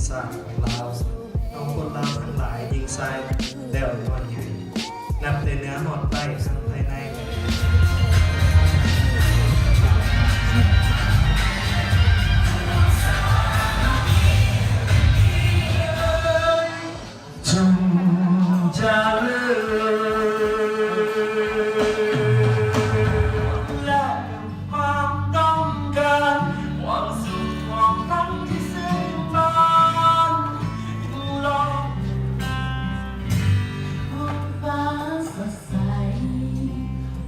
ຊາດຂອງລາວ. ເຮົາຄົນລາວທັງຫຼາຍ ຍິງຊາຍແລ້ວນ້ອຍໃຫຍ່ ນັບແຕ່ເໜືອຮອດໃຕ້ ທັງພາຍໃນ ຈົ່ງຈະເລີນ ແລະຄວາມຕ້ອງການ ຄວາມສຸກຄວາມປັນທີ່ຊື່ນບານ ລອງ ທ້ອງຟ້າສົດໃສ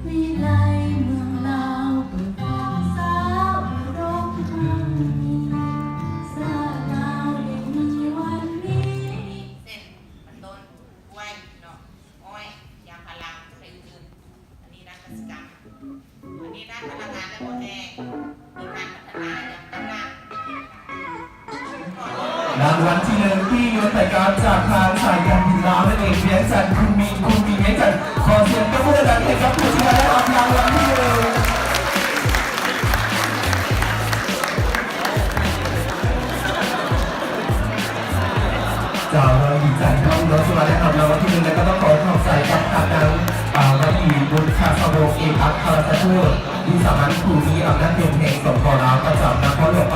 ວິໄລເມືອງລາວ ເປີດຟ້າສາວໂລກ ໃຫ້ຊາດລາວໄດ້ມີວັນນີ້. ເຊັ່ນ ເປັນຕົ້ນ ກ້ວຍເນາະ ອ້ອຍ ຢາງພາລາ ແລະອື່ນໆ. ອັນນີ້ດ້ານກະສິກຳ ອັນນີ້ດ້ານພະລັງງານ ແລະບໍ່ແຮ່ ມີການພັດທະນາຢ່າງຕັ້ງໜ້າ. ລາງວັນທີໜຶ່ງ ທີ່ຍົດໄປກັບຈາກທາງສາຍການບິນລາວນັ້ນເອງ ວຽງຈັນ ຄຸນມິນ ຄຸນມິນ ວຽງຈັນ. ຂໍສຽງຕົບມືດັງໆໃຫ້ກັບຜູ້ທີ່ໄດ້ຮັບລາງວັນທີໜຶ່ງ. ເຈົ້າ ເຮົາດີໃຈເນາະ ທີ່ວ່າໄດ້ຮັບລາງວັນທີໜຶ່ງ ແລ້ວກໍຕ້ອງຂໍຂອບໃຈກັບທາງນາງ ອ່າ ວະລີ ບຸນຄະສະວົງ ເອກອັກຄະລັດຖະທູດ ວິສາມັນຜູ້ມີອຳນາດເຕັມແຫ່ງ ສປປ ລາວ ປະຈຳນະຄອນຫຼວງ